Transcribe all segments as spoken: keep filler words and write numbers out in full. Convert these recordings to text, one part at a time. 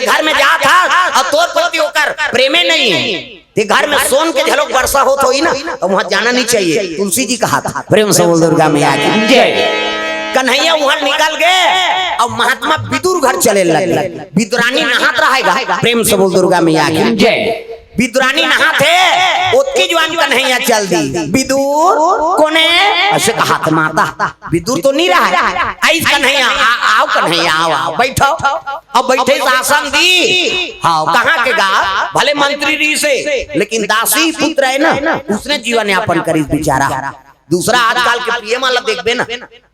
घर में जात हस अउ तोर प्रति ओकर प्रेमे नहीं हे, ते घर में सोन के घलोक वर्षा होत होही ना, त उहाँ जाना नहीं चाहिए। तुलसी जी कहाथे। प्रेम से बोल दुर्गा मैया की जय। कन्हैया उहाँ निकल गे अउ महात्मा विदुर घर चले लगे। विदुरानी नहात रहे गा। प्रेम से बोल दुर्गा मैया की जय। विदुरानी नहात हे, ओतकी जुवार कन्हैया चल दिस। विदुर कोन ए? अइसे कहाथे माता। विदुर तो नहीं रहे। आइस कन्हैया, आ, आव कन्हैया, आव, आव, बइठव। अब बइठे आसन दिस। हाँ, कहाँ के गा? भले मंत्री रहिसे, लेकिन दासी पुत्र हे ना, उसने जीवन यापन करिस बिचारा। दूसरा आजकल के पीएम वाला देखबे ना,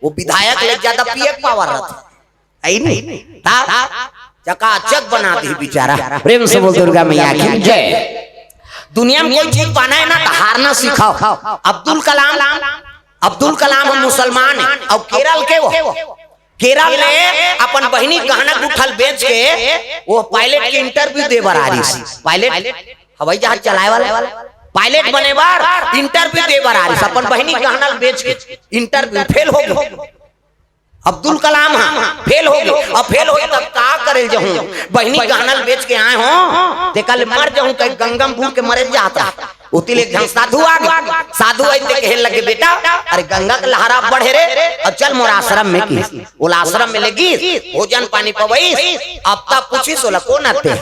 वो विधायक ले ज्यादा पीए के पावर रहिथे। हे नहीं? ता चकाचक बना दिस बिचारा। प्रेम से बोल दुर्गा मैया की जय। दुनिया में कोई चीज पाना हे ना, त हारना सिखव। अब्दुल कलाम, अब्दुल कलाम ह मुसलमान हे, अउ केरल के वो, केरल ले अपन बहिनी गहना गुठल बेच के वो पायलट के इंटरव्यू दे बर आ रहिस। पायलट, हवाई जहाज चलाए वाला, पायलट बने बर इंटरव्यू दे बर आ रहिस। अपन बहिनी गहना बेच के इंटरव्यू फेल हो गे। अब्दुल कलाम ह फेल हो गे। अब फेल होही तब का करे ल जाहूं? बहिनी गहना ल बेच के आए हों, तेकर ले मर जाहूं, कहे गंगा म बूड़ के मरे जात रहा। ओती ले एक झन साधु आ गे। साधु आइस ते कहे लगे, "बेटा, अरे गंगा के लहरा बढ़े रे, अब चल मोर आश्रम में।" किहिस। ओला आश्रम में ले गिस, भोजन पानी पवइस। अब तब पूछिस ओला, "कोन अस ते?"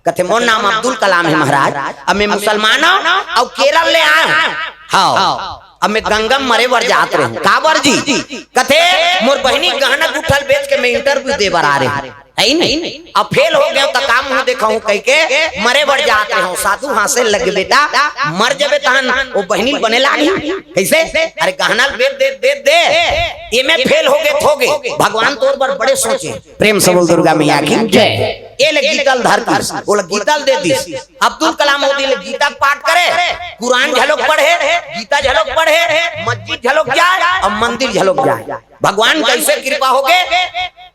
कथे, "मोर नाम अब्दुल कलाम हे महाराज, अब मैं मुसलमान हूं, अउ केरल ले आए हूं।" हाँ। अब मैं गंगा म मरे बर जात रहेंव। काबर जी? कथे, "मोर बहिनी गहना गुठल बेच के मैं इंटरव्यू दे बर आ रहेंव, हे नहीं? अब फेल हो गेंव त का मुंह देखाहूं कहिके मरे बर जात रहेंव।" साधु हाँसे लगे, "बेटा, मर जबे तहन वो बहिनी बने लागही। कइसे? अरे गहना ल बेच दे, दे, दे, एमे फेल हो गे, हो गे। भगवान तोर बर बड़े सोचे।" प्रेम से बोल दुर्गा मैया की जय। ए ले गीता ल धर दिस, ओला गीता ल दे दिस। अब्दुल कलाम ओती ले गीता के पाठ करे, कुरान घलोक पढ़े, गीता घलोक पढ़े, मस्जिद घलोक जाए अउ मंदिर घलोक जाए। भगवान कइसे कृपा हो गे,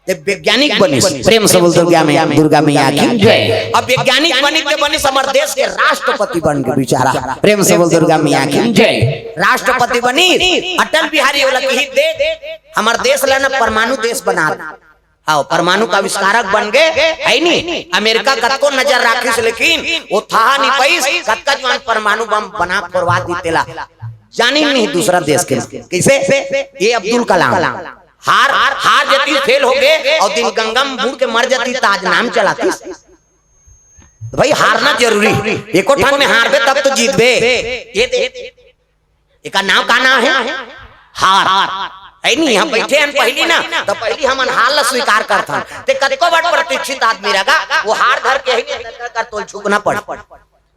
ते वैज्ञानिक बनिस। प्रेम से बोल दुर्गा मैया, दुर्गा मैया की जय। अब वैज्ञानिक बनिस ते बनिस, हमर देश के राष्ट्रपति बन गे बिचारा। प्रेम से बोल दुर्गा मैया की जय। राष्ट्रपति बनिस, अटल बिहारी ओला किहिस, "देख, हमर देश ला ना परमाणु देश बना दे।" हाँ, परमाणु के आविष्कारक बन गे, हे नहीं? अमेरिका कतको नजर राखिस, लेकिन वो थाह नहीं पाइस, कतका जुवार परमाणु बम बना फोरवा दिस तेला। जानिस नहीं दूसरा देश के। कइसे? ए अब्दुल कलाम। हार, हार जतिस, फेल हो गे, अउ दिन गंगा म बूड़ के मर जतिस, त आज नाम चलातिस। त भाई, हारना जरूरी। एको ठन में हारबे, तब तो जीतबे। ए दे, एकर नाम का नाम हे? हार। हे नहीं, हम बइठे हन पहिली ना, त पहिली हमन हार ला स्वीकार करथन। ते कतको बड़ प्रतिष्ठित आदमी रहिगे, वो हार धर के ही नहीं, कर, कर तोल झुकना पड़ही।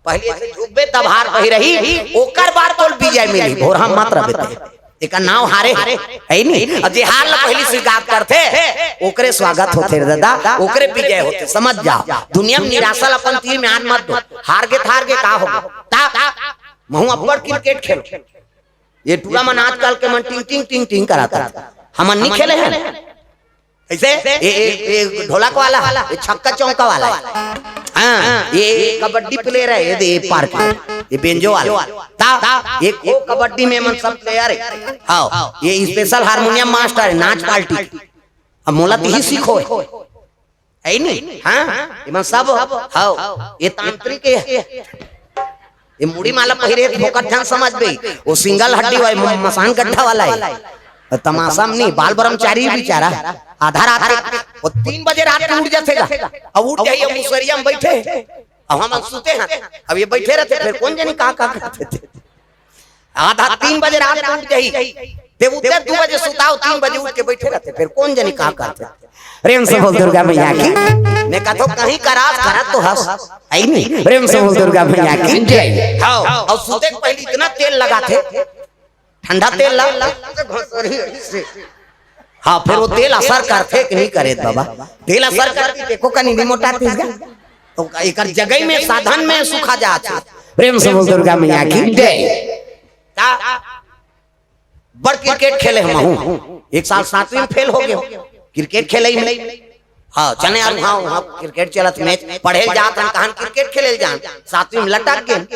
पहिली अइसे झुकबे, तब हार पहिली रही, ओकर बाद तोल विजय मिलही। भोरहा मत रहिबे ते। एकर नाम हारे हे, हे नहीं? अब जे हार ला पहिली स्वीकार करथे, ओकरे स्वागत होथे रे दादा, ओकरे विजय होथे। समझ जाव, दुनिया म निराशा ला अपन तीर में आन मत दो। हार गे त हार गे, का हो गे? ता महूं अब्बड़ क्रिकेट खेलों। ये टूरा मन आजकल के मन टिंग, टिंग, टिंग, टिंग कराथे। हमन नहीं खेले हन। अइसे? ए, ए, ए, ढोलक वाला, ए, छक्का चौका वाला। हाँ, ए, ए, कबड्डी प्लेयर हे, ए, ए, पार्क, ए, बेंजो वाला। ता, ए, ओ कबड्डी में मन सब प्लेयर हे। हाँ, ए, स्पेशल हारमोनियम मास्टर हे, नाच पार्टी। अब मोला तिही सीखो हे। हे नहीं? हाँ? एमन सब, हाँ, ये तांत्रिक हे। ये मुड़ी माला पहिरे हे, फोकट झन समझ बे। वो सिंगल हड्डी वाला, म-, मसान गड्ढा वाला हे। तमाशा में नहीं, बाल ब्रह्मचारी बिचारा। आधा रात के, वो तीन बजे रात के उठ जाथे गा। अब उठ जाही, अब मुसरिया में बइठे। अब हमन सुते हन। अब ये बइठे रहिथे, फेर कोन जनी का, का करथे। आधा तीन बजे रात के उठ जाही। ते उठे दू बजे सुताव, तीन बजे उठ के बइठे रहिथे, फेर कोन जनी का करथे। प्रेम से बोल दुर्गा मैया की। मैं कथों कहीं करास, करत तो हस। हे नहीं? प्रेम से बोल दुर्गा मैया की जय। हाँ, अउ सुते के पहिली इतना तेल लगाथे, ठंडा तेल ला। हाँ, फेर वो तेल असर करथे कि नहीं करे बाबा? तेल असर करथे, देखो का नहीं मोटातिस गा। त एकर जगह में, साधन में सुखा जाथे। प्रेम से बोल दुर्गा मैया की जय। ता बड़ क्रिकेट खेले हंव महूं। एक साल सातवीं में फेल हो गेंव। क्रिकेट खेले में। हाँ, चने यार, हाँ, हाँ, क्रिकेट चलत मैच, पढ़े ल जात हन, कहां क्रिकेट खेले ल जान, सातवीं में लटक गेंव।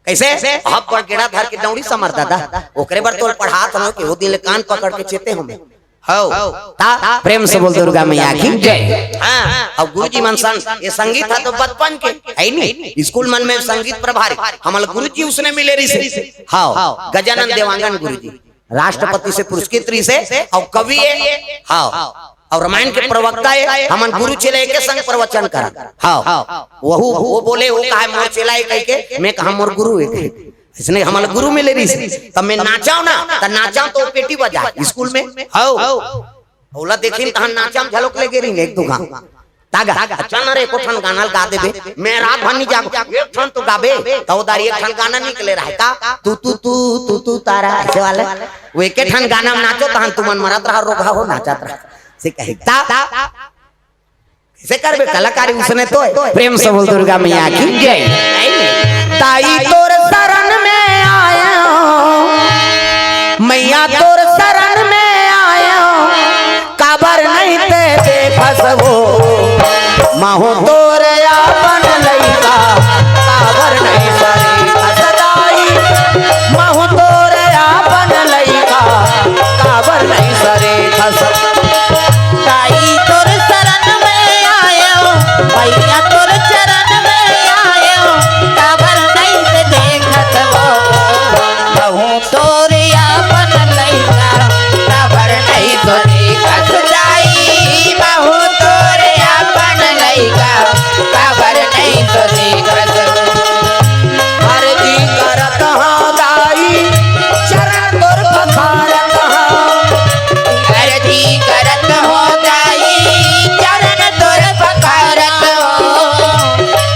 कइसे? अब बड़ गेड़ा धर के दौड़ी समर दादा, ओकरे बर तोल पढ़ात हंव कि ओ दिन ले कान पकड़ के चेते हंव मैं। हव। ता प्रेम से बोल दुर्गा मैया की जय। हाँ, अब गुरुजी मन संग ये संगीत ह तो बचपन के है नी, स्कूल मन में संगीत प्रभारी हमल गुरुजी उसने मिले रहिसे। हव, गजानन देवांगन गुरुजी राष्ट्रपति से पुरस्कृत रहिसे, अउ कवि है। हव, अउ रामायण के प्रवक्ता है। हमन गुरु चेला एके संग प्रवचन करन। हव, वहू वो बोले, वो कहा मोर चेला है कह के, मैं कहा मोर गुरु है कह के। इसने हमन गुरु मिले रहिस, तब मैं नाचव ना, त नाचव तो पेटी बजा स्कूल में। हव, ओला देखिन तहन नाचव झलक ले गे रहिन एक दू गाँव। तागा, अच्छा न रे, एको ठन गाना ल गा देबे, मैं रात भर नहीं जागो, एक ठन तो गाबे। त ओ दारी एक ठन गाना निकले रहे ता, तू तू तू तू तू तारा, ऐसे वाले। वो एके ठन गाना में नाचो तहन तुमन मरत रहा, रोगहा हो नाचत रहा। से कहे ता, कैसे करबे कलाकारी उसने तो है। प्रेम से बोल दुर्गा मैया की जय। ताई तोर शरण में आया, मैया तोर शरण में आया, काबर नहीं ते देखस वो, महू तोर आपन लइका, काबर नहीं सरे खसदाई, महू तोर आपन लइका, काबर नहीं सरे खस। ताई तोर शरण में आयो, भैया तोर चरण में आयो, काबर नहीं ते देखत वो, महू तोर आपन लइका, काबर नहीं तो देखत जाई, महू तोर आपन लइका, काबर नहीं तो देखत। अरजी करत हँव दाई, चरण तोर पखारत हँव। अरजी करत हँव दाई, चरण तोर पखारत हँव।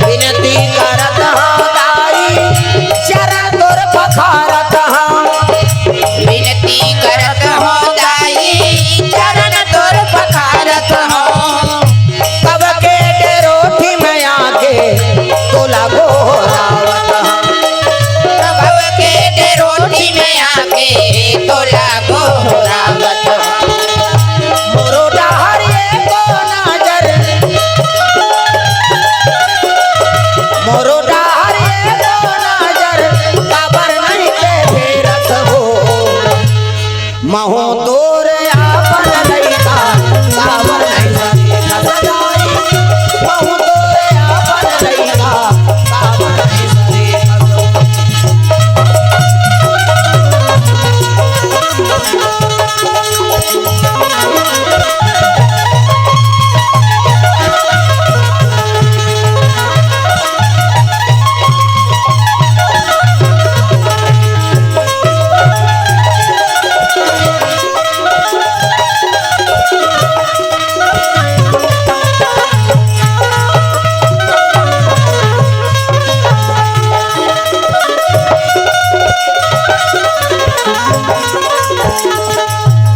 विनती करत हँव दाई, चरण तोर पखारत हँव। विनती करत हँव दाई, चरण तोर पखारत हँव। कब के डेरोठी में आके तोला गोहरावत हँव। कब के डेरोठी में आके तोला गोहरावत हँव। मोरो डहर एको नजर, मोरो डहर एको नजर, काबर नहीं ते फेरत हो। महू तोर आपन लइका, काबर नहीं सरे खसदाई। महू तोर आपन लइका, काबर नहीं सरे खसदाई।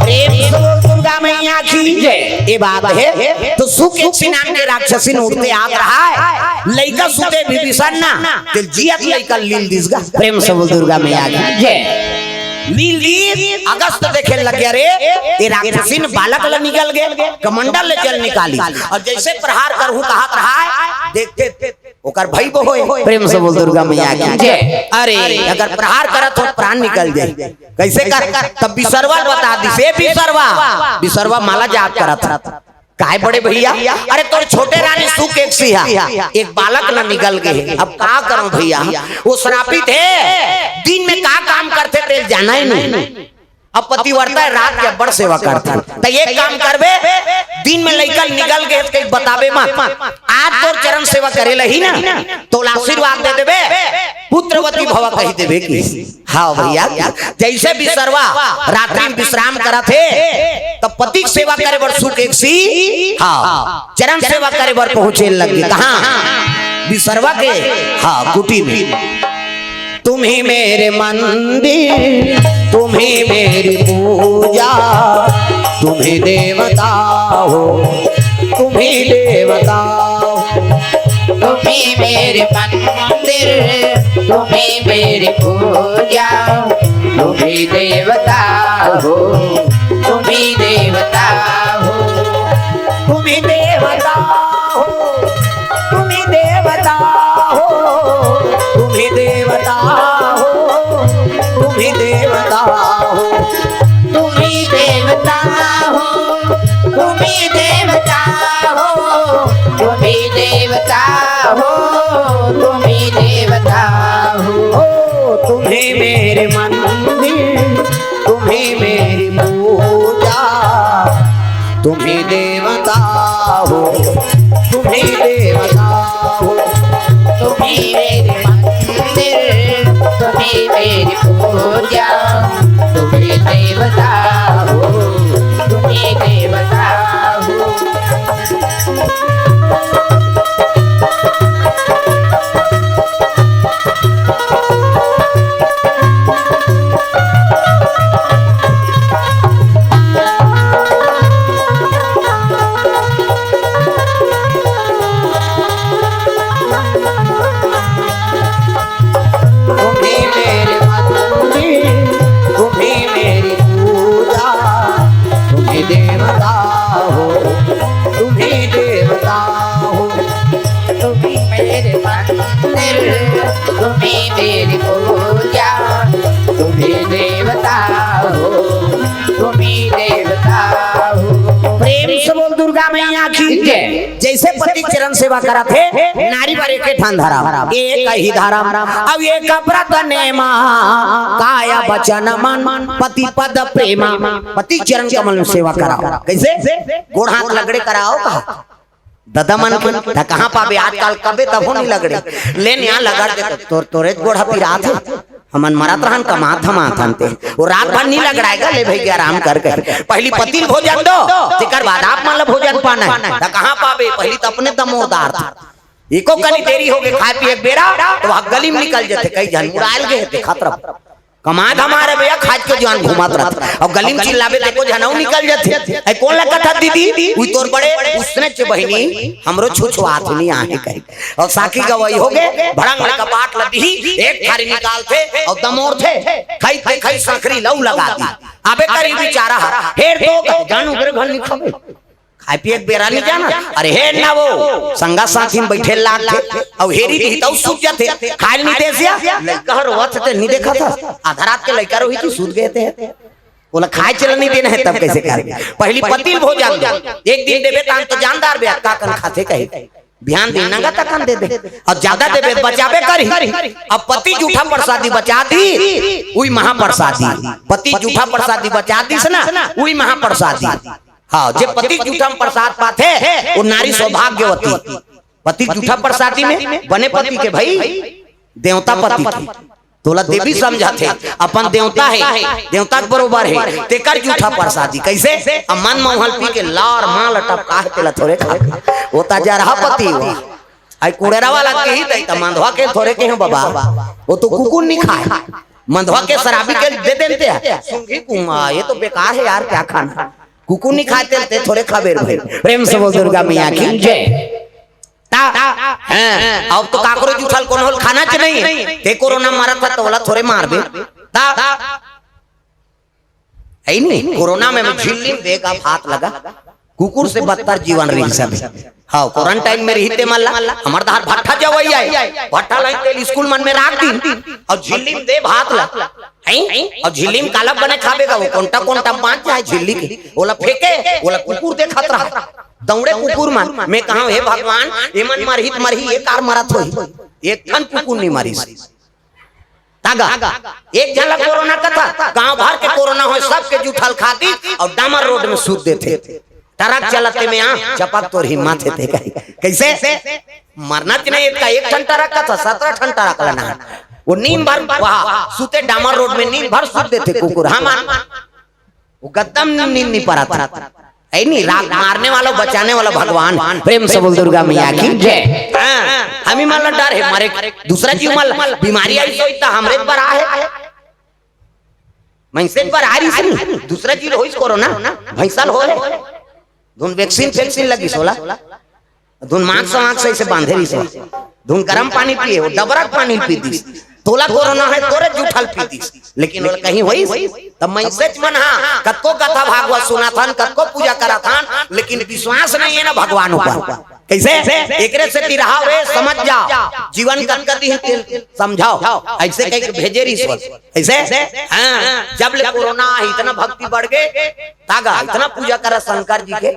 प्रेम से बोल दुर्गा मैया की जय। ये बात है तो सुकेक्षी नाम के राक्षसिन उठते आत रहा है, लइका सुते विभीषण ना, ते जियत लइका लील दिस गा। प्रेम से बोल दुर्गा मैया की जय। लील दिस, अगस्त देखे लग गया रे, ये राक्षसिन बालक ल निकल गे, कमंडल ले जल निकाली, अउ जैसे प्रहार करहूँ कहत रहा है, देखते ओकर भई बो होय। प्रेम से बोल दुर्गा मैया की जय। अरे अगर प्रहार करत हो प्राण निकल जाए, कैसे कर? तब बिसरवा बता दिस, ए बिसरवा, बिसरवा माला जाप करत हँव। काय बड़े भैया, अरे तोर छोटे रानी सुकेक्षी हा, एक बालक न निकल गे हे, अब का करँव भैया, वो श्रापित हे, दिन में का काम करथे तेला जाना ही नहीं। अब पतिव्रता हे, रात के अब्बड़ सेवा करथे। त एक काम करबे, दिन में लइका निकल गे हे त कहीं बताबे मत, आज तोर चरण सेवा करे ल आही ना, तोला आशीर्वाद दे देबे, पुत्रवती भव कहि देबे कि। हाँ भैया, जैसे बिसरवा रात्रि में विश्राम करत हे, त पति के सेवा करे बर सुकेक्षी, हाँ, चरण सेवा करे बर पहुँचे लग गे। कहाँ? बिसरवा के, हाँ, कुटी में। तुम ही मेरे मंदिर, तुम ही मेरी पूजा, तुम ही देवता हो, तुम ही देवता हो। तुम ही मेरे मंदिर, तुम ही मेरी पूजा, तुम ही देवता हो, तुम ही देवता हो। तुम ही देवता हो, तुम ही देवता हो, तुम ही देवता हो, तुम ही देवता हो। तुम ही देवता हो, हो, तुम ही देवता हो। हो, तुम ही मेरे मंदिर, तुम ही मेरी पूजा। तुम ही देवता हो, तुम ही देवता हो। तुम ही मेरे मंदिर, तुम ही मेरी पूजा। तुम ही देवता हो, तुम ही देवता हो। तुम्ही मेरे मंदिर, तुम्ही मेरी पूजा, तुम्ही देवता हो, तुम्ही देवता हो। तुम्ही मेरे मंदिर, तुम्ही मेरी पूजा, तुम्ही देवता हो, तुम्ही देवता हो। प्रेम से बोल दुर्गा मैया की जय। जैसे पति चरण सेवा करत हे, नारी बर एक ठन धरम, एक ही धरम। अब एक व्रत नेमा, काय बचन मन, पति पद प्रेमा। पति चरण कमल में सेवा कराओ। कैसे? गोड़ हाथ लगड़े कराओ का? ददा मन के, त कहाँ पाबे? आजकल कबे तभो नहीं लगड़े। ले न यहाँ लगड़ दे, तोर, तोरे गोड़ ह पिरात हे। हमन मरत रहन, कमात धमात हन ते। वो रात भर नहीं लगड़ाएगा, ले भई आराम कर कर। पहली पति ल भोजन दो, तेकर बाद आप मन ल भोजन पाना हे। त कहाँ पाबे? पहली त अपने दमोदार था। एको कनी देरी हो गए खाए पिए के बेरा, त वह गली में निकल जथे, कई झन उड़ाल गए हे, देखत रहो। कमाए धमाए रहे भैया, खाज के जुआन घूमत रहत। अउ गली में चिल्लाबे त एको झन अउ निकल जथे। "ए, कोन ला कथस दीदी?" "उई तोर बड़े उसने चे बहिनी, हमरो छुछुआत नहीं आहे," कही। अउ साखी गवाही हो गए, भड़ंग ले कपाट ल दिही, एक थारी निकालथे अउ दमोरथे, खई ते खई, संखरी ल अउ लगा दी। अबे करी बिचारा, हेर तो जान उगरे घर निकल। खाए पिए के बेरा नहीं जाना। अरे हे ना, वो संगा साथी में बैठे लागथे, अउ हेरी दिही तउ सूझ जाथे। खाए नहीं देसिया, लइका हर रोवत हे ते नहीं देखत हस। आधा रात के लइका रोही कि सूत गए थे। बोला खाए चला नहीं देना हे तब कैसे कर? पहली पति ल भोजन दो। एक दिन देबे तान तो जानदार बे, का कन खाथे कही। बिहान दिन नंगा तकन दे दे। अउ ज्यादा देबे त बचाबे करही। अब पति जूठा प्रसादी बचा दी, उई महाप्रसादी। पति जूठा प्रसादी बचा दिस ना, उई महाप्रसादी। हाँ, जे पति जूठा में प्रसाद पाथे, वो नारी सौभाग्यवती। पति जूठा प्रसादी में बने पति के भई, देवता पति के। तोला देवी समझथे, अपन देवता हे, देवता के बरोबर हे, तेकर जूठा प्रसादी। कैसे? अब मन मौहल पी के लार माल टपका हे, तेला थोरे खा। वो त जरहा पति हुआ। आई कुड़ेरा वाला के ही दई, त मंधवा के थोरे के हो बाबा, वो तो कुकुर नहीं खाए। मंधवा के शराबी के दे देते हैं। सूंघी कुमा, ये तो बेकार है यार, क्या खाना? कुकुर नहीं खाते ते थोरे खाबे रे भाई। प्रेम से बोल दुर्गा मैया की जय। ता, हाँ, अब तो काकरो जूठा ल कोनो ल खाना च नहीं। ते कोरोना मरत हे त ओला थोरे मारबे। ता, है नहीं? कोरोना में झिल्ली में बेगा भात लगा। कुकुर से बदतर जीवन रही सब। हाँ, क्वारंटाइन में रही ते मन ला, हमर डहर भट्ठा जवई आए, भट्ठा लाई तेल स्कूल मन में राख दिन, अउ झिल्ली में दे भात ला, हैं? अउ झिल्ली में काला बने खाबे गा, वो कोंटा कोंटा बांच जाए झिल्ली के, ओला फेंके, ओला कुकुर देखत रहा, दौड़े कुकुर मन। मैं कहा, "हे भगवान, एमन मरही त मरही, ये कार मरत होही, एक ठन कुकुर नहीं मरिस।" तागा, एक झन ला कोरोना कथा, गांव भर के कोरोना होय, सबके जूठा ल खा दी अउ डामर रोड में सूत देथे। ट्रक चलत हे में आ, चपक तोर हिम्मत हे ते कही। कैसे? मरना च नहीं, इतना एक ठन ट्रक कथा, सत्रह ठन ट्रक लाना। वो नींद भर वहाँ सूते डामर रोड में नींद भर सूत देथे कुकुर। हाँ मान, वो गद्दम नींद नहीं पड़ा था। है नहीं, राख मारने वाला, बचाने वाला भगवान। प्रेम से बोल दुर्गा मैया की जय। हाँ, हमी मन ला डर हे, मारे दूसरा जीव मन ला बीमारी आई सोई त हमरे बर आहे। मइनसे बर आ रही से नहीं, दूसरा जीव होइस कोरोना, भैंसा ल होए। धुन वैक्सीन फैक्सीन लगिस ओला, धुन मास्क वास्क सही से बांधे रहिस, धुन गरम पानी पिए, वो डबरा के पानी पी दिस। तोला कोरोना हे, तोरे जूठा ल पी दिस, लेकिन ओला कहीं होइस? तब मइनसेच मन हा, कतको कथा भागवत सुनाथन, कतको पूजा कराथन, लेकिन विश्वास नहीं है ना भगवान ऊपर। कैसे? एकरे से तिरहाव रे, समझ जाओ, जीवन कतका दिन तेल समझाओ, ऐसे कह के भेजे रहिस। ऐसे? हाँ, जब ले कोरोना इतना भक्ति बढ़ गए, तागा इतना पूजा करा शंकर जी के,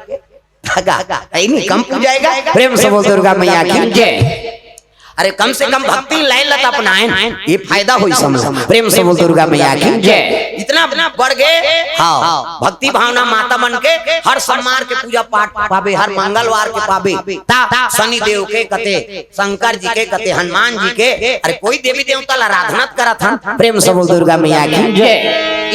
तागा, ऐ नहीं कम पूजाएगा। प्रेम से बोल दुर्गा मैया की जय। अरे, कम से कम भक्ति लाइन ला त अपनाएन, ये फायदा होई समझ। प्रेम से बोल दुर्गा मैया की जय। इतना बढ़ गे। हाँ, भक्ति भावना माता मन के हर सोमवार के पूजा पाठ पाबे, हर मंगलवार के पाबे। ता शनि देव के कते, शंकर जी के कते, हनुमान जी के, अरे कोई देवी देवता ला आराधना करत हन। प्रेम से बोल दुर्गा मैया की जय।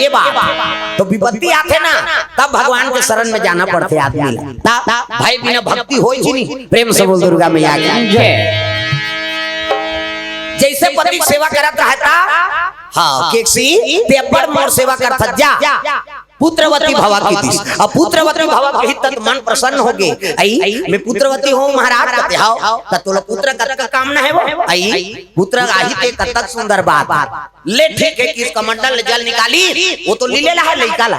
ये बात तो विपत्ति आथे ना, तब भगवान के शरण में जाना पड़थे आदमी ला। ता भाई बिना भक्ति होई ही नहीं। प्रेम से बोल दुर्गा मैया की जय। जैसे पति के सेवा करत रहता, हाँ, केकसी, ते अब्बड़ मोर सेवा करत जा, पुत्रवती भवा कितिस। अब पुत्रवती भवा कही त मन प्रसन्न हो गे। आई, मैं पुत्रवती हों महाराज, कथे हव, त तोला पुत्र कतका काम न हे वो। आई, पुत्र आही ते कतक सुंदर बात। ले ठीक हे, किस कमंडल ले जल निकाली, वो तो लीले ला हे लइका ला।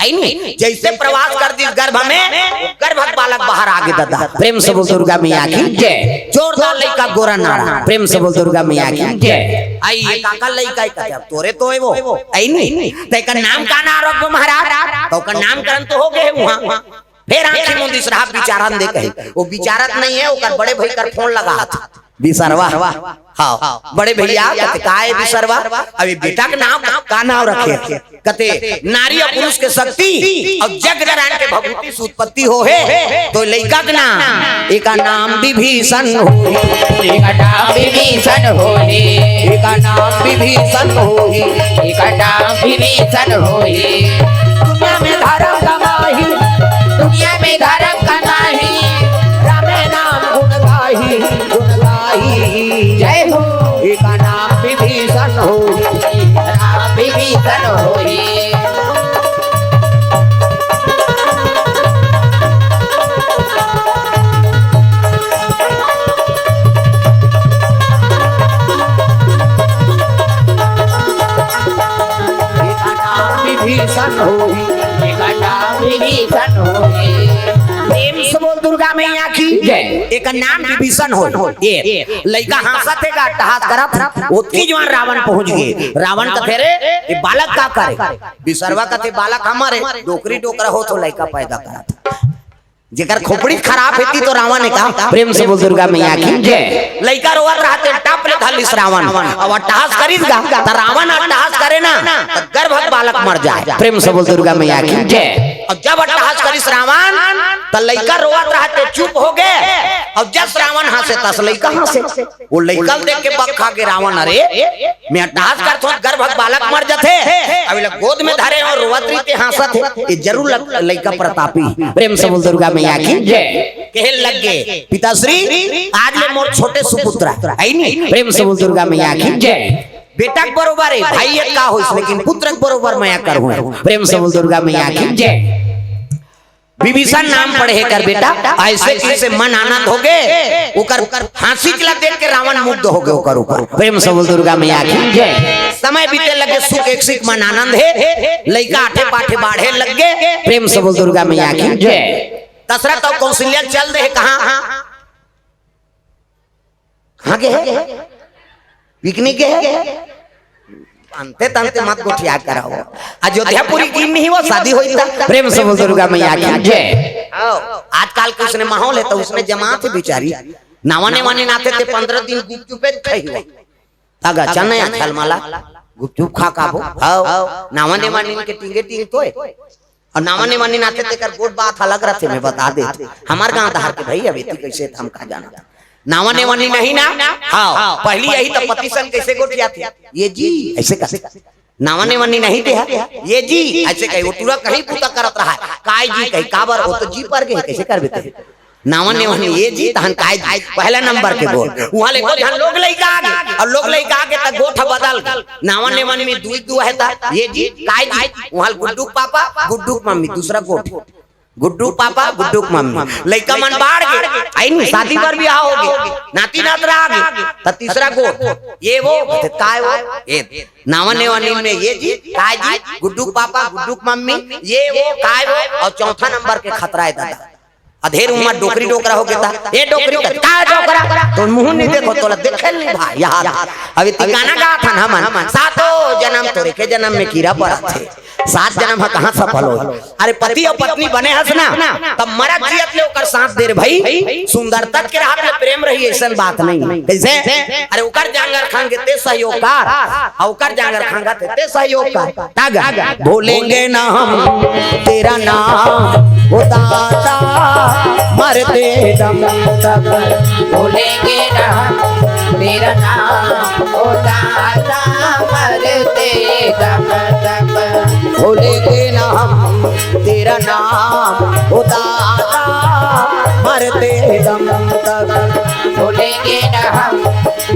है नी? जैसे प्रवास कर दिस गर्भ में, वो गर्भ के बालक बाहर आ गे ददा। प्रेम से बोल दुर्गा मैया की जय। जोरदार लइका गोरा नारा। प्रेम से बोल दुर्गा मैया की जय। आई ये काकर लइका हे, कथे अब तोरे तो हे वो। है नी? त एकर नाम का नाम रखबो महाराज? त ओकर नामकरण तो हो गे हे उहाँ। फेर आँखी मूंदिस रहा, विचारन दे कही। वो विचारत नहीं हे, ओकर बड़े भाई कर फोन लगा। बिसरवा। हाँ, बड़े भैया, कथे, "का हे बिसरवा? अभी बेटा के नाम, का नाम रखे?" कथे, "नारी अउ पुरुष के शक्ति अउ जग नारायण के भभूति से उत्पत्ति हो हे, तो लइका के नाम, एका नाम विभीषण हो।" एका नाम विभीषण होही। एका नाम विभीषण होही। एका नाम विभीषण होही। दुनिया में धर्म कमाही। दुनिया में धर्म कमाही। राम नाम गुण गाही। गुण गाही। जय हो। एका नाम विभीषण होही। राम विभीषण होही। विभीषण होही, विभीषण होही। प्रेम से बोल दुर्गा मैया की जय। एकर नाम विभीषण होही। ये लइका हाँसत हे गा, अट्टहास करत, ओतकी जुवार रावण पहुँच गे। रावण कथे, "रे, ये बालक का करे?" बिसरवा कथे, "बालक हमर हे, डोकरी डोकरा होत हो लइका पैदा करत।" जेकर खोपड़ी खराब हे ती तो रावण हे का? प्रेम से बोल दुर्गा मैया की जय। लइका रोवत रहत हे, टप ले धर लिस रावण। अब अट्टहास करिस गा, त रावण अट्टहास करे ना, त गर्भ के बालक मर जाय। प्रेम से बोल दुर्गा मैया की जय। अब जब अट्टहास करिस रावण, त लइका रोवत रहत हे, चुप हो गे। अब जस रावण हाँसे, तस लइका हाँसे। वो लइका ल देख के बक खा गे रावण, "अरे, मैं अट्टहास करथों, गर्भ के बालक मर जथे, अब एला गोद में धरे हों, रोवत रहिथे, हाँसत हे, ये जरूर लग-, लइका प्रतापी।" प्रेम से बोल दुर्गा मैया की जय। कहे लग गे, "पिताश्री, आज ले मोर छोटे सुपुत्र हे नी।" प्रेम से बोल दुर्गा मैया की जय। बेटा के बरोबर हे, भाई हे का होइस, लेकिन पुत्र के बरोबर मया करहूँ। प्रेम से बोल दुर्गा मैया की जय। विभीषण नाम पड़े हे कर बेटा, अइसे कइसे मन आनंद हो गे, ओकर हाँसी ला देख के रावण मुग्ध हो गे ओकर ऊपर। प्रेम से बोल दुर्गा मैया की जय। समय बीते लगे, सुख एकसिक मन आनंद हे, लइका आठे पाठे बाढ़े लग गे। प्रेम से बोल दुर्गा मैया की जय। दशरथ अउ कौशल्या चल दे हे कहाँ? कहाँ गे हे? पिकनिक गे हे? अंते तंते मत गोठिया कराओ। अयोध्यापुरी की नहीं वो शादी होई था। प्रेम से बोल दुर्गा मैया की जय। आओ, आजकल के उसने माहौल हे त उसने जमात हे बिचारी। नावा नेवानी नाथे ते पंद्रह दिन गुपचुपे खाई हुआ। तागा चने या थलमाला गुपचुप खा काबो। आओ, नावा नेवानी के टींगे टींग तोय। अउ नावा नेवानी नाथे तेकर गोठ बात अलग रथे, मैं बता देत हँव। हमर गाँव डहर के भई, अब एती कइसे त हम का जानत। नावा नेवानी नहीं ना? हाँ, पहिली यही त पति सन कइसे गोठियाथे? ये जी, अइसे कथे। नावा नेवानी नहीं ते ह, ये जी, अइसे कही, वो टूरा कहीं पूता करत रहा हे। काय जी कही, काबर, वो तो जी पर गे हे, कइसे करबे ते? नावा नेवानी ये जी, तहन काय जी, पहला नंबर के बोल। उहाँ ले गोठ झन लोग लइका आगे, अउ लोग लइका आगे त गोठ बदल गे। नावा नेवानी में दुई दुआ हे त ये जी, काय जी, उहाँ ले गुड्डू के पापा, गुड्डू के मम्मी, दूसरा गोठ। गुड्डू के पापा, गुड्डू के मम्मी। लइका मन बाढ़ गे, अई नी, शादी बर बिहाव हो गे, नाती नातरा आ गे, त तीसरा गोठ, ये वो, त काय वो, ये। नावा नेवानी में ये जी, काय जी, गुड्डू के पापा, गुड्डू के मम्मी, ये वो, काय वो, अउ चौथा नंबर के खतरा हे दादा। अधेर उमर डोकरी डोकरा हो गे त, ए डोकरी त, का डोकरा? तोर मुँह नहीं देखो, तोला देखे नहीं भाई, यहाँ। अभी तिकाना गाथन हमन, सातो जनम तोरे के जनम में कीरा पड़त हे। सात जन्म ह कहाँ सफल हो? अरे, पति अउ पत्नी बने हस ना, तब मरत जियत ले ओकर साथ दे रे भाई। सुंदरता के रहत ले प्रेम रही, अइसन बात नहीं। कइसे? अरे, ओकर जांगर खांगे ते सहयोगकार, अउ ओकर जांगर खांगा ते, ते सहयोगकार। तागा, भूलेंगे ना हम तेरा नाम, ओ दाता, मरते दम तक। भूलेंगे ना हम तेरा नाम, ओ दाता, मरते दम तक। भूलेंगे ना हम तेरा नाम, ओ दाता, मरते दम तक। भूलेंगे ना हम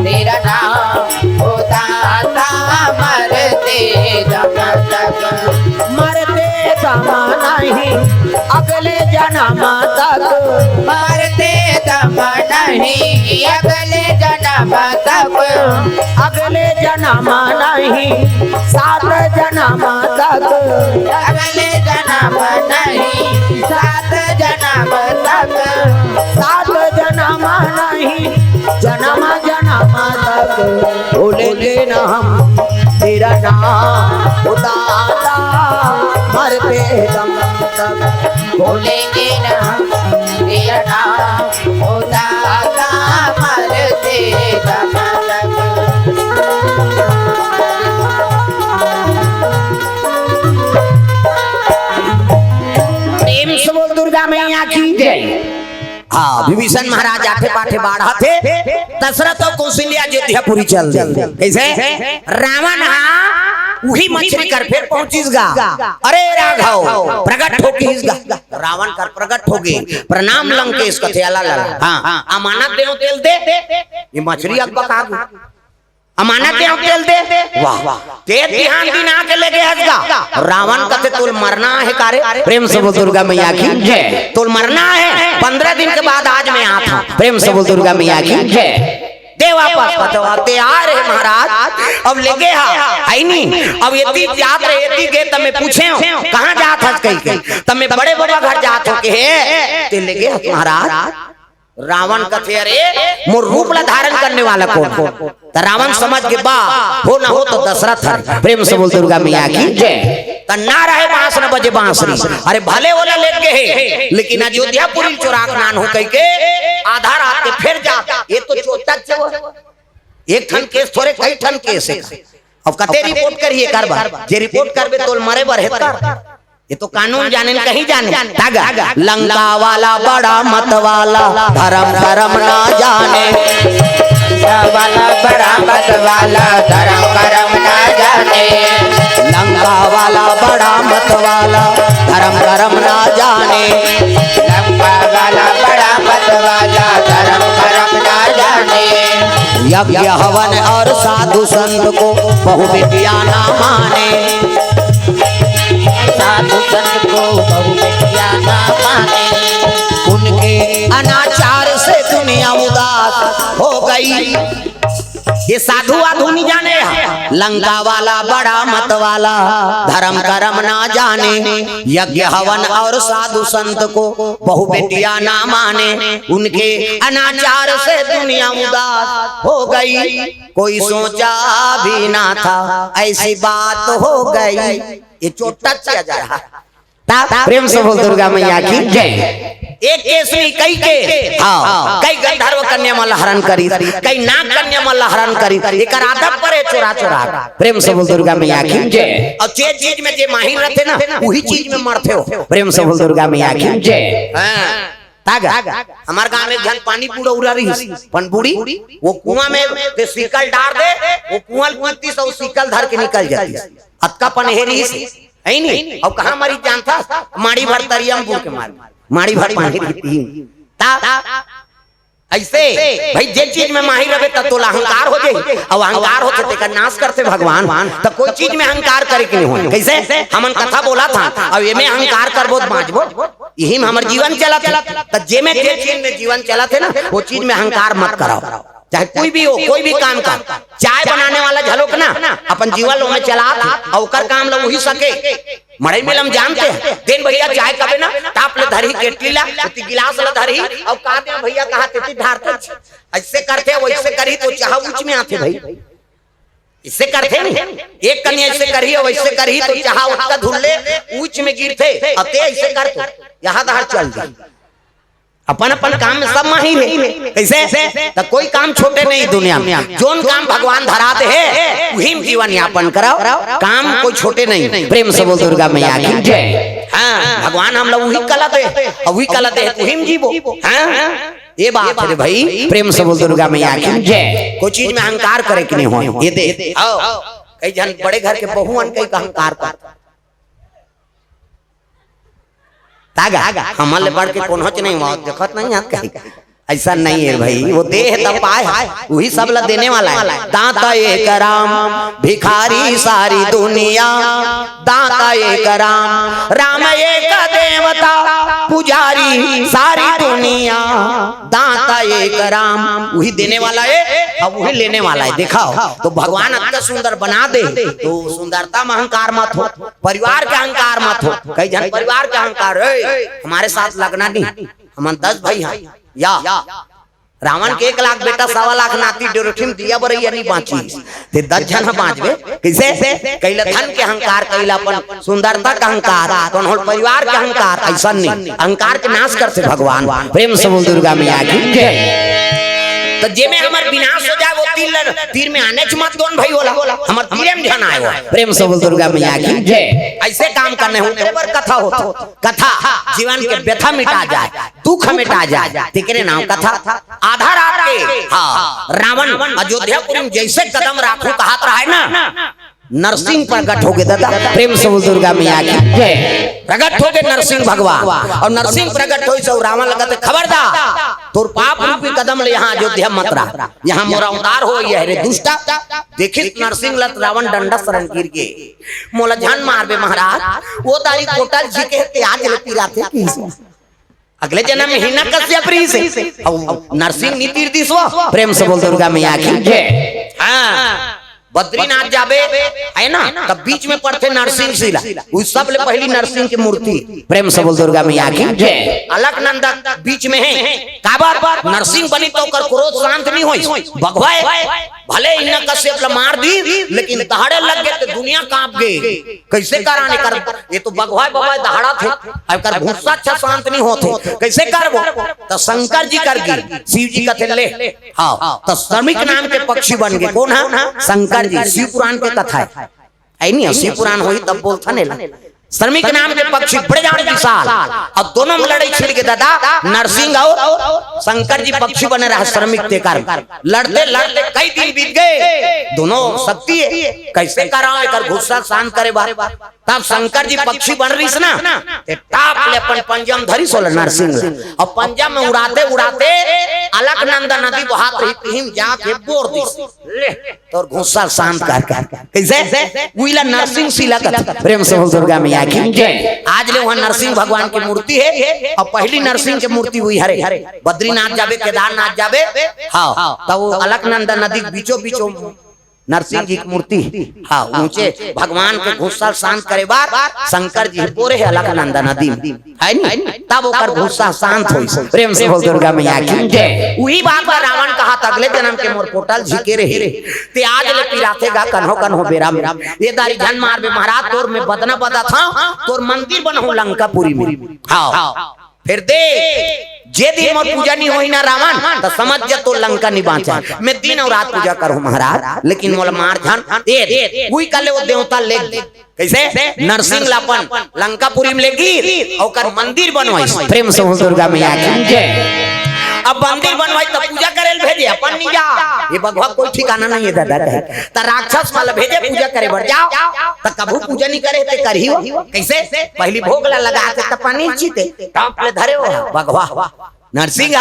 तेरा नाम, ओ दाता, मरते दम तक। मरते दम नहीं, अगले जन्म तक। मरते दम नहीं, अगले जन्म तक। अगले जन्म नहीं, सात जन्म तक। अगले जन्म नहीं, सात जन्म तक। सात जन्म नहीं, जन्म जन्म तक। भूलेंगे ना हम तेरा नाम, ओ दाता, मरते दम तक। भूलेंगे ना हम तेरा नाम, ओ दाता, मरते दम तक। प्रेम से बोल दुर्गा मैया की जय। हाँ, विभीषण महाराज आठे पाठे बाढ़त हे, दशरथ अउ कौशल्या अयोध्यापुरी चल दे। कइसे? रावण हा उही मछरी कर फेर पहुंचिस गा। अरे राघव, प्रगट हो गिस गा। रावण कर प्रगट होगे, प्रणाम लंकेश कथे, अला ला ला। हाँ, अमानत देंव तेला दे। ये मछरी अकबका गे। अमानत देंव तेला दे। वाह, ते बिहान दिन आके लेगे हस गा। रावण कथे, तोला मरना हे का रे? प्रेम से बोल दुर्गा मैया की जय। तोला मरना हे, पंद्रह दिन के बाद आज मैं आत हंव। प्रेम से बोल दुर्गा मैया की जय। दे वापस, बचवा, ते आय रहे महाराज, अब लेगे हा, हे नी? अब एती जात रहे, एती गे, त मैं पूछेंव, कहाँ जात हस कहिके, त मैं बड़े बबा घर जात हंव कहे, ते लेगे हस महाराज। रावण कथे, अरे, मोर रूप ला धारण करने वाला कोन? त रावण समझ गे, बा, हो ना हो तो दशरथ हरे। प्रेम से बोल दुर्गा मैया की जय। त ना रहे बांस न बजे बांसुरी। अरे भले ओला लेगे हे, लेकिन अयोध्यापुरी चोरा के लानहूं कहिके आधा रात के फेर जात। ये तो चोट्टा चोर। एक ठन केस थोरे, कई ठन केस हे। अब कते रिपोर्ट करही एकर बर? जे रिपोर्ट करबे तोला मरे बर हे कर। ये तो कानून जाने न कहीं जाने। तागा, लंका वाला बड़ा मत वाला, धरम करम ना जाने। लंका वाला बड़ा मत वाला, धरम करम ना जाने। लंका वाला बड़ा मत वाला, धरम करम ना जाने। लंका वाला बड़ा मत वाला, धरम करम ना जाने। यज्ञ हवन और साधु संत को, बहु विद्या ना माने। साधु संत को, बहु विद्या ना माने। उनके अनाचार से दुनिया उदास हो गई। ये साधु वाधु नहीं जाने हा। लंका वाला बड़ा मत वाला, धरम करम ना जाने। यज्ञ हवन और साधु संत को, बहु विद्या ना माने। उनके अनाचार से दुनिया उदास हो गई। कोई सोचा भी ना था ऐसी बात हो गई। ये चोट्टा चिया जा रहा। ता प्रेम से बोल दुर्गा मैया की जय। एक केस नहीं, कई केस। हाँ, कई गंधर्व कन्या मन ला हरण करिस, कई नाग कन्या मन ला हरण करिस। एकर आदत परे चोरा चोरा। प्रेम से बोल दुर्गा मैया की जय। अउ जे चीज में जे माहिर रथे ना, उही चीज में मरथे हो। प्रेम से बोल दुर्गा मैया की जय। हाँ। तागा, हमर गांव में एक झन पानी पुड़ौरा रहिस, पनबुड़ी, वो कुआं में ते सिकल डार दे, वो कुआं ल पीतिस अउ सिकल धर के निकल जातिस। अतका पनहे रहिस, हे नी? अउ कहाँ मरिस जानथस? माड़ी भर तरिया म बूड़ के मर गे। माड़ी भर पानी पीतिस। ता, अइसे, भाई, जे चीज में माहिर रहे, त तोला अहंकार हो जाही। अउ अहंकार होथे, तेकर नाश करथे भगवान। त कोई चीज में अहंकार करे के नहीं होय। कइसे? हमन कथा बोलत हन, अउ एमे अहंकार करबो त बांचबो। इही में हमर जीवन चलत हे। त जेमे जे चीज में जीवन चलत हे ना, वो चीज में अहंकार मत करव। चाहे कोई भी हो, कोई भी काम कर, चाय बनाने वाला घलोक ना, अपन जीवन ल ओमे चलात हे, अउ ओकर काम ल उही सके। मड़ई मेला म जानते हैं, तेन भैया चाय कबे ना, ताप ल धरही, केटली ला, एती गिलास ल धरही, अउ का दे भैया कहा तेती ढारते। अइसे करथे, वइसे करही, तो चाह ऊंच में आथे भाई। इससे करथे नहीं। एक कनिया ऐसे करही और वैसे करही तो जहां ओतका धुल्ले ऊंच में गिरथे, अते ऐसे कर तो यहाँ तहार चल जाए। अपन अपन काम में सब माहिर हे। कैसे? तो कोई काम छोटे नहीं दुनिया में। जोन काम भगवान धरा दे हे, उही में जीवन यापन कराओ। काम कोई छोटे नहीं। प्रेम से बोल दुर्गा मैया की जय। हाँ, भगवान हम लोग उही कला दे, और उही कला दे, उही में जीवो। हाँ, ये बात है भाई। प्रेम से बोल दुर्गा मैया की जय। कोई चीज में अहंकार करे कि नहीं हो? ये दे। आओ, कई जन बड़े घर के बहुअन कई का अहंकार कर तागा, हमन ले बढ़ के कोनो च नहीं हुआ, देखत नहीं हाथ कहीं। ऐसा नहीं है भाई, वो देह तब पाए है, वही सब ला देने वाला है। दाता एक राम, भिखारी सारी दुनिया। दाता एक राम, राम एक देवता, पुजारी सारी दुनिया। दाता एक राम, वही देने वाला है और वही लेने वाला है। दिखाओ तो भगवान अतना सुंदर बना दे, तो सुंदरता में अहंकार मत हो, परिवार के अहंकार मत हो। कई जन परिवार के अहंकार है, हमारे साथ लगना नहीं, हमन दस भाई हैं या रावण के एक लाख बेटा, सवा लाख नाती, डेरोठिम दिया बरैया नहीं बांची, ते दस झन ह बांचबे। कैसे? कैला धन के अहंकार, कैला अपन सुंदरता का अहंकार, कौन हो परिवार का अहंकार, ऐसा नहीं। अहंकार के नाश करथे भगवान। प्रेम से बोल दुर्गा मैया की जय। तो जे में हमर विनाश हो जाए, वो तीर ल-, तीर में आने च मत दोन भाई होला, हमर तीरे में झन आए हो। प्रेम से बोल दुर्गा मैया की जय। ऐसे काम करने होते पर कथा होता, कथा जीवन के व्यथा मिटा जाए, दुख मिटा जाए, तेकरे नाम कथा। आधा रात के, हाँ, रावण अयोध्यापुरी में जैसे कदम राखू कहत रहा है ना, नरसिंह प्रगट हो गए दादा। प्रेम से बोल दुर्गा मैया की जय। प्रगट हो गए नरसिंह भगवान, और नरसिंह प्रगट होइस अउ रावण लगत खबरदार, तोर पाप रूपी कदम ले यहाँ अयोध्या मत रहा, यहाँ मोरा उतार हो ये रे दुष्टा। देखिस नरसिंह लत रावण डंडा सरन गिर गे। मोला झन मारबे महाराज, वो दारी कोटा ल झिके ते आज ले पिराथे किस। अगले जन्म में हिरण्यकश्यप रहिस हे। अउ नरसिंह नी तीर दिस वो। प्रेम से बोल दुर्गा मैया की जय। हाँ, बद्रीनाथ जाबे, है ना, तब बीच में पड़थे नरसिंह शिला। उस सब ले पहली नरसिंह की मूर्ति। प्रेम से बोल दुर्गा मैया की जय। अलकनंदा बीच में है। काबर? नरसिंह बनी तो ओकर क्रोध शांत नहीं होई। भगवाए भले हिरण्यकश्यप ला मार दी, लेकिन दहाड़े लग गए तो दुनिया कांप गए। कैसे कराने कर? ये तो बगवाए बगवाए दहाड़ा थे, अब कर गुस्सा अच्छा शांत नहीं होते, कैसे करबो? तो शंकर जी कर गिर, शिव जी कथे ले, हाँ, तो श्रमिक नाम के पक्षी बन गए। कौन है? शंकर जी। शिव पुराण के कथा है, है नहीं? शिव पुराण होई तब बोलता नहीं ला। श्रमिक नाम के पक्षी बड़े जान विशाल, अब दोनों में लड़ाई छिड़ के दादा, नरसिंह और शंकर जी पक्षी बने रहा श्रमिक के कारण। लड़ते लड़ते कई दिन बीत गए, दोनों शक्ति है, कैसे कराओ एकर गुस्सा शांत करे बार। तब शंकर जी पक्षी बन रहीस ना, ते टाप ले अपन पंजा म धरिस ओला नरसिंह ला। अब पंजा में उड़ाते उड़ाते अलकनंदा नदी बहात रही, तिहिम जाके बोर दिस। ले, तोर गुस्सा शांत कर कर। कैसे? उइला नरसिंह शिला कथे। प्रेम से बोल दुर्गा मैया की जय। आज ले वहाँ नरसिंह भगवान की मूर्ति है, और पहली नरसिंह की मूर्ति हुई हरे। बद्रीनाथ जाबे, केदारनाथ जाबे, हाँ, तब वो अलकनंदा नदी के बीचों बीचों नरसिंह जी की मूर्ति, हाँ, ऊंचे भगवान के गुस्सा शांत करे बार शंकर जी बोरे है अलकनंदा नदी में, है नी? तब ओकर गुस्सा शांत होइस। प्रेम से बोल दुर्गा मैया की जय। उही बात ला रावण कहा, "त अगले जन्म के मोर पोटल झिके रहे, ते आज ले पिराथे गा कन्हो कन्हो बेरा में। ये दारी झन मारबे महाराज, तोर में बदना बदत हंव, तोर मंदिर बनहूं लंकापुरी में।" हाँ। फिर दे, जे दिन मोर पूजा नहीं होई ना रावण, तो समझ जा तो लंका नहीं बांचा। मैं दिन और रात पूजा करूं महाराज, लेकिन मोला मार झन। ए, उही काले वो देवता ले गे। कैसे? नरसिंह ला अपन लंकापुरी में ले गिस, ओकर मंदिर बनवाइस। प्रेम से बोल दुर्गा मैया की जय। अब मंदिर बनवाइस त पूजा करे ल भेजे, अपन नहीं जा। ये बगवा कोई ठिकाना नहीं है दादा कहे। त राक्षस वाला भेजे पूजा करे बर, जाओ। त कभू पूजा नहीं करे ते करही हो। कैसे? पहली भोग ला लगा के त पानी चीते, टाप ले धरे हो बगवा। नरसिंह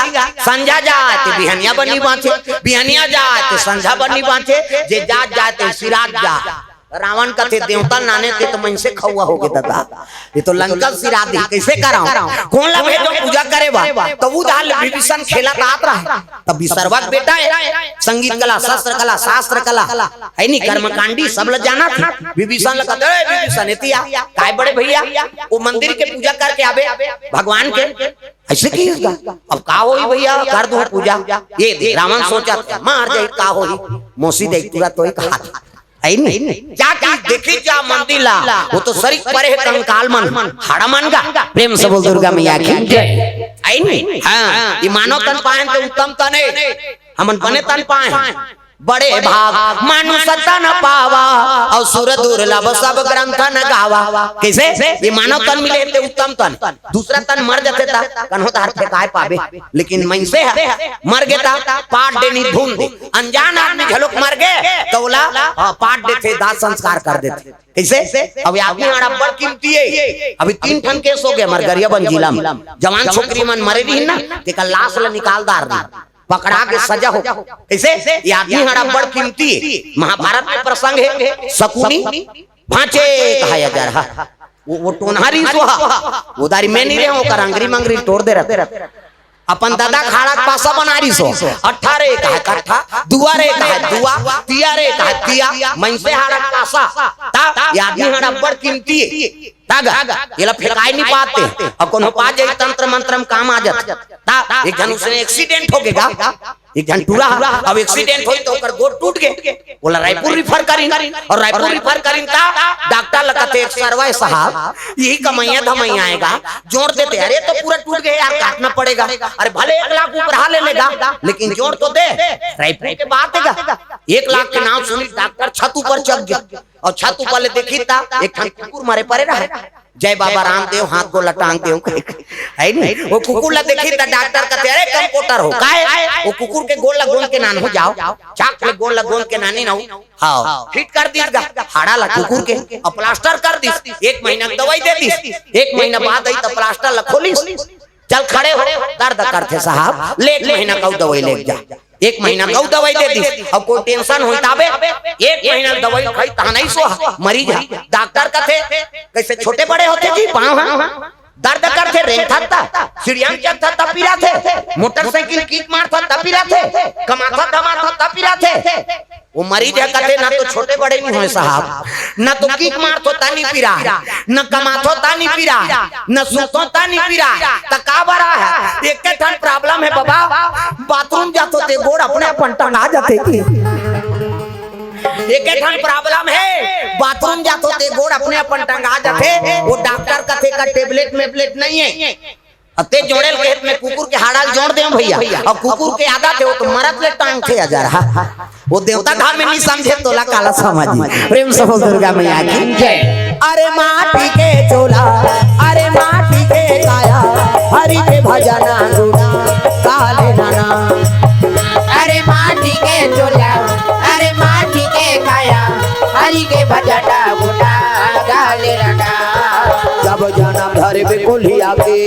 संझा जाए ते बिहनिया बर नहीं बांचे, बिहनिया जाए ते संझा बर नहीं बांचे, जे जात जाए ते सिरात जाए। रावण कथे, "देवता नाने ते तो मनसे खौआ हो गे दादा, ये तो लंका सिरा दी, कैसे कराओ? कौन ला भेजो पूजा करे बा?" तो वो धाल विभीषण खेलत आत रहा, तब विसर्वा के बेटा है, संगीत कला, शस्त्र कला, शास्त्र कला, है नी, कर्मकांडी, सब ला जाना था। विभीषण ला कहते, "ए विभीषण, एती आ, काय बड़े भैया, वो मंदिर के पूजा करके आबे भगवान के।" ऐसे की होगा? अब का होई भैया, कर दूं पूजा। ये दे, रावण सोचा, "मार जाई, का होई?" मौसी देख तुरंत तो एक हाथ है नी? जा कि देखी जा मंदिर ला, वो तो सरीक परे हे कंकाल मन, हाड़ा मन गा। प्रेम से बोल दुर्गा मैया की जय। है नी? हाँ, ये मानव तन पाए त उत्तम तन हे, हमन बने तन पाए। बड़े भाग मानुष तन पावा, अउ सुर दुर्लभ सब ग्रंथ न गावा। कइसे? ये मानव तन मिले हे ते उत्तम तन। दूसरा तन मर जथे त कन्हो त हर ठेकाए पाबे, लेकिन मइनसे ह मर गे त पाट डे नी धुन दे। अनजान आदमी घलोक मर गे त ओला, हाँ, पाट देथे, दाह संस्कार कर देथे। कइसे? अब ये आदमी हाड़ा बड़ कीमती हे। अभी तीन ठन केस हो गे हमर गरियाबंद जिला म। जवान छोकरी मन मरे रिहिन ना, तेकर लाश ल निकाल डार रिहिन, पकड़ा के सजा हो। कइसे? ये आदमी हाड़ा बड़ कीमती हे। महाभारत के प्रसंग हे, शकुनी भांचे कहा अजरहा। वो, वो टोनहा रिहिस हा, वो दारी में नी रहे, ओकर अंगरी मंगरी टोर दे रहिथे। अपन ददा के हाड़ा के पासा बना रिहिस हो। अट्ठा रे कहा कट्ठा, दुआ रे कहा दुआ, तिया रे कहा तिया, मइनसे हाड़ा के पासा। त ये आदमी हाड़ा बड़ कीमती हे। त गा, एला फेंकाए नी पाते। अउ कोनो पा जाही तंत्र मंत्र म काम आ जाथे। त एक झन उसने एक्सीडेंट हो गे गा, एक झन टूरा, अब एक्सीडेंट होइस त ओकर गोड़ टूट गे, ओला रायपुर रिफर करिन, अउ रायपुर रिफर करिन त डॉक्टर ल कथे, "एक सरवा हे साहब, इही कमइया धमइया आय गा, जोड़ देते।" "अरे, तो पूरा टूट गे यार, काटना पड़ेगा।" "अरे, भले एक लाख ऊपरा ले लेगा, लेकिन जोड़ तो दे।" रायपुर के बात हे गा, एक लाख के नाम सुनिस डॉक्टर छत ऊपर चघ गे, अउ छत ऊपर ले देखिस त एक ठन कुकुर मरे परे रहे। "जय बाबा रामदेव, हाथ गोड़ ल टांग देव," कहिके, है नी? वो कुकुर ल देखिस त डॉक्टर कथे, "अरे कंपाउंडर हो, काहे?" वो कुकुर के गोड़ ल गोंद के नानहू जाव, चाक ले गोड़ ल गोंद के नानिन हव। हाँ, फिट कर दिस गा हाड़ा ल कुकुर के, अउ प्लास्टर कर दिस, एक महीना के दवाई दे दिस, एक महीना बाद आइस त प्लास्टर ल खोलिस, "चल खड़े हो, दर्द करथे साहब, ले एक महीना के अउ दवाई लेके जा।" एक महीना के अउ दवाई दे दिस, अउ कोई टेंशन होही ताबे, एक महीना के दवाई खाइस तहां नइ सोहा, मरिस हा। डॉक्टर कथे, "कइसे छोटे बड़े होथे जी पाँव ह? दर्द करथे, रेंगथस त, सीढ़िया म चढ़थस त पिराथे, मोटरसाइकिल किक मारथस त पिराथे, कमाथस धमाथस त पिराथे।" वो मरीज ह कथे, "ना तो छोटे बड़े नी होय साहब, ना तो किक मारथों त नी पिराय, ना कमाथों त नी पिराय, ना सुतथों त नी पिराय, त का बरा हे? एके ठन प्रॉब्लम हे बाबा, बाथरूम जाथों ते गोड़ अपने अपन टंगा जाथे।" एके ठन प्रॉब्लम हे, बाथरूम जाथों ते गोड़ अपने अपन टंगा जाथे। वो डॉक्टर कथे का टेबलेट मेबलेट नइ हे। अते जोड़े ल कहे त मैं कुकुर के हाड़ा ल जोड़ देंव भइया, अउ कुकुर के आदत हे, वो तो मरत ले टांगथे अजरहा। वो देवता धाम में नी समझे, तोला काला समझही। प्रेम से बोल दुर्गा मैया की जय। अरे माटी के चोला, अरे माटी के काया, हरि के भजना गुना गाले नना। अरे माटी के चोला, अरे माटी के काया, हरि के भजना गुना गाले नना। जब जनम धरे बे कोलिया के,